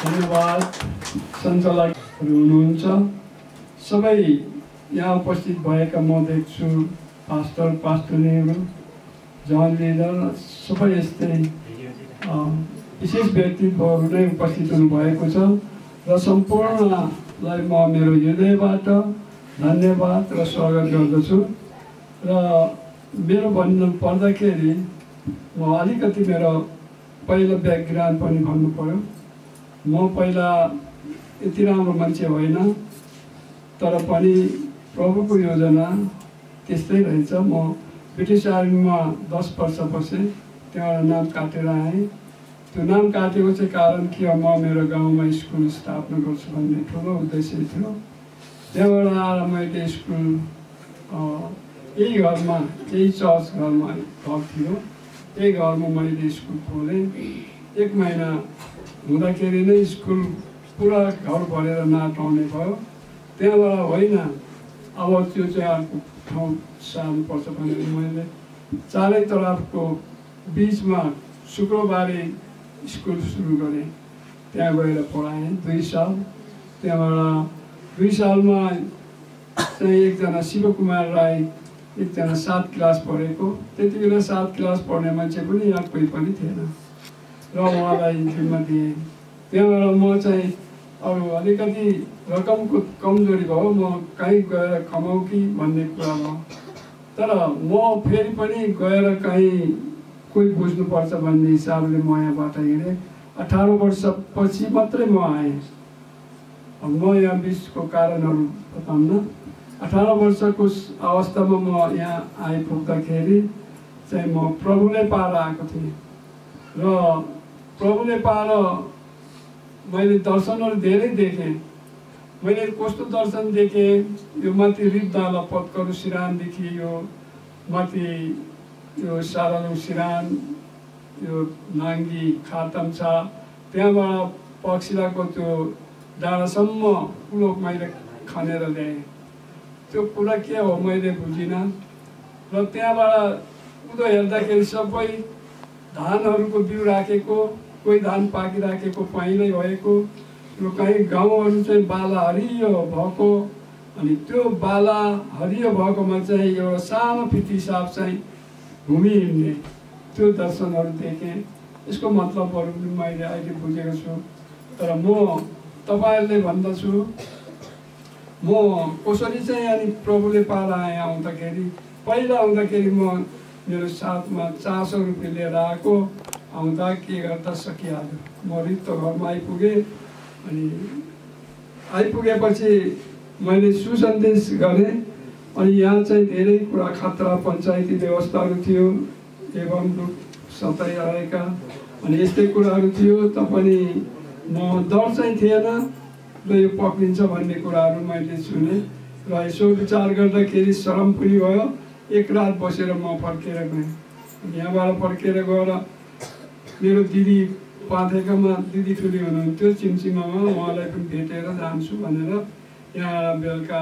धन्यवाद सञ्चालकहरू हुनुहुन्छ सबै यहाँ उपस्थित भएका म देख्छु पास्टरनीहरू जन लिडर सबै यस्तै विशेष व्यक्तित्वहरू नै उपस्थित हुनुभएको छ र सम्पूर्णलाई म मेरो हृदयबाट धन्यवाद र स्वागत गर्दछु र मेरो भन्नु पर्दाखेरि म अलिकति मेरो पहिलो ब्याकग्राउन्ड पनि भन्नु पर्यो म पहिला यति राम्रो मान्छे होइन तर पनि प्रभुको योजना त्यस्तै रहेछ म ब्रिटिस आर्मीमा 10 वर्ष बसेँ त्यहाँबाट नाम काटेर आएँ त्यो नाम काटेको चाहिँ कारण के हो म मेरो गाउँमा स्कुल स्थापना गर्छु भन्ने ठुलो उद्देश्य थियो त्यहाँबाट आएर मैले स्कुल यही घरमा यही चर्च घरमा घर थियो यही घरमा मैले स्कुल खोलेँ 1 महिना हुँदाखेरि नै स्कुल पुरा घर भरेर नाट आउने भयो त्यहाँबाट होइन अब त्यो चाहिँ अर्को ठाउँ सार्नुपर्छ भनेर मैले चारै तर्फको बिचमा शुक्रबारे स्कुल सुरु गरेँ त्यहाँ गएर पढाएँ 2 साल त्यहाँबाट 2 सालमा चाहिँ एकजना शिवकुमार राई एकजना 7 क्लास पढेको त्यति बेला 7 क्लास पढ्ने मान्छे पनि यहाँ कोही पनि थिएन र उहाँलाई जिम्मा दिएँ त्यहाँबाट म चाहिँ अब अलिकति रकमको कमजोरी भयो म कहीँ गएर कमाउँ कि भन्ने कुरा भयो तर म फेरि पनि गएर कहीँ कोही बुझ्नुपर्छ भन्ने हिसाबले म यहाँबाट हिँडेँ 18 वर्षपछि मात्रै म आएँ म यहाँ बिचको कारणहरू बताउन 18 वर्षको अवस्थामा म यहाँ आइपुग्दाखेरि चाहिँ म प्रभुले पार आएको थिएँ र प्रभुले पार मैले दर्शनहरू धेरै देखेँ मैले कस्तो दर्शन देखेँ यो माथि रिब्दाला पत्करु सिरानदेखि यो माथि यो सारालु सिरान यो नाङ्गी खातम्छा त्यहाँबाट पक्षिलाको त्यो डाँडासम्म कुलो मैले खनेर ल्याएँ त्यो कुरा के हो मैले बुझिनँ र त्यहाँबाट उदो हेर्दाखेरि सबै धानहरूको बिउ राखेको कोही धान पाकिराखेको पहिल्यै भएको र कहीँ गाउँहरू चाहिँ बाला हरियो भएको अनि त्यो बाला हरियो भएकोमा चाहिँ एउटा सानो फिटी साप चाहिँ घुमिहिँड्ने त्यो दर्शनहरू देखेँ यसको मतलबहरू पनि मैले अहिले बुझेको छु तर म तपाईँहरूले भन्दछु म कसरी चाहिँ अनि प्रभुले पार आएँ आउँदाखेरि पहिला आउँदाखेरि म मेरो साथमा 400 रुपियाँ लिएर आएको आउँदा के गर्दा सकिहाल्यो म रित्तो घरमा आइपुगेँ अनि आइपुगेपछि मैले सुसन्देश गरेँ अनि यहाँ चाहिँ धेरै कुरा खतरा पञ्चायती व्यवस्थाहरू थियो एवं सतै आएका अनि यस्तै कुराहरू थियो पनि म डर चाहिँ थिएन र यो पक्रिन्छ भन्ने कुराहरू मैले सुने र यसो विचार गर्दाखेरि शरम पनि भयो 1 रात बसेर म फर्केर गएँ यहाँबाट फर्केर गएर मेरो दिदी पाथेकामा दिदी ठुली हुनुहुन्थ्यो चिम्चिमामा उहाँलाई पनि भेटेर जान्छु भनेर यहाँ बेलुका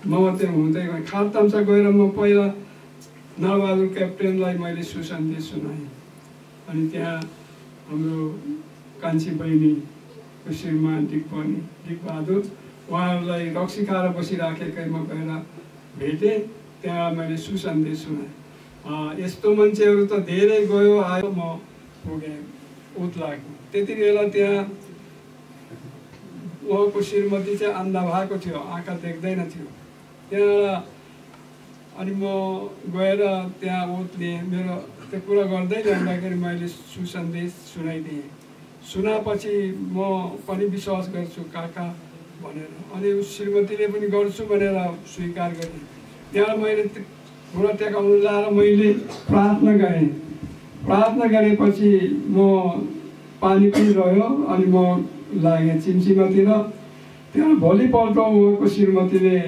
म त्यहाँ हुँदै गएँ खारताम्सा गएर म पहिला नरबहादुर क्याप्टेनलाई मैले सुसन्देश सुनाएँ अनि त्यहाँ हाम्रो कान्छी बहिनीको श्रीमान डिकबहादुर उहाँहरूलाई रक्सी खाएर बसिराखेकैमा गएर भेटेँ त्यहाँ मैले सुसन्देश सुनाएँ यस्तो मान्छेहरू त धेरै गयो आयो म पुगेँ उतलाको त्यति बेला त्यहाँ उहाँको श्रीमती चाहिँ अन्धा भएको थियो आँखा देख्दैन थियो त्यहाँ अनि म गएर त्यहाँ उतलेँ मेरो त्यो कुरा गर्दै जाँदाखेरि मैले सुसन्देश सुनाइदिएँ सुनापछि म पनि विश्वास गर्छु काका भनेर अनि उस श्रीमतीले पनि गर्छु भनेर स्वीकार गरेँ त्यहाँ मैले घुँडा टेकाउनु लाएर मैले प्रार्थना गरेपछि म पानी पनि रह्यो अनि म लागेँ चिम्चिमातिर त्यहाँ भोलिपल्ट उहाँको श्रीमतीले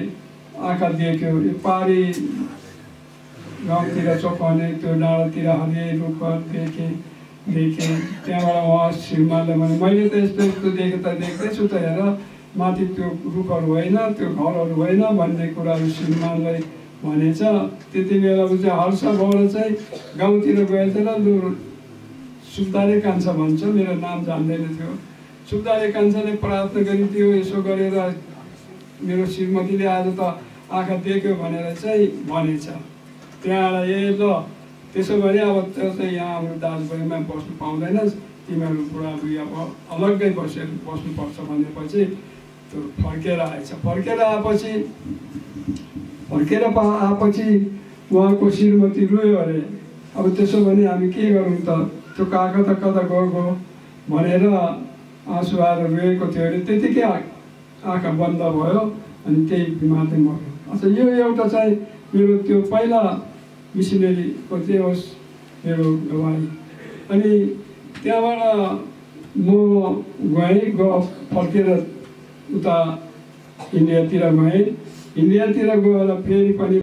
आँखा देख्यो यो पारी गाउँतिर चोखाउने त्यो डाँडातिर हरियो रुखहरू देखेँ त्यहाँबाट उहाँ श्रीमानले भने मैले त यस्तो देख्दैछु त हेर माथि त्यो रुखहरू होइन त्यो घरहरू होइन भन्ने कुराहरू श्रीमानलाई भनेछ त्यति बेला चाहिँ हर्ष भएर चाहिँ गाउँतिर गएर चाहिँ लु सुल्ताने कान्छा भन्छ मेरो नाम जान्दैन थियो सुब्दाले कान्छाले प्रार्थना गरिदियो, यसो गरेर मेरो श्रीमतीले आज त आँखा देख्यो भनेर चाहिँ भनेछ। त्यहाँबाट ए ल त्यसो भने अब त्यो चाहिँ यहाँ हाम्रो दाजुभाइमा बस्नु पाउँदैनस्, तिमीहरू बुढाबुढी अब अलग्गै बस्नुपर्छ भनेपछि त्यो फर्केर आएछ। फर्केर आएपछि उहाँको श्रीमती रोयो अरे। अब त्यसो भने हामी के गरौँ त, त्यो काका त कता गएको भनेर आँसु आएर रोएको थियो अरे। त्यतिकै आँखा बन्द भयो अनि त्यही बिमारले मऱ्यो। अच्छा, यो एउटा चाहिँ मेरो त्यो पहिला मिसनरीको चाहिँ होस् मेरो गवाही। अनि त्यहाँबाट म फर्केर उता इन्डियातिर गएँ। इन्डियातिर गएर फेरि पनि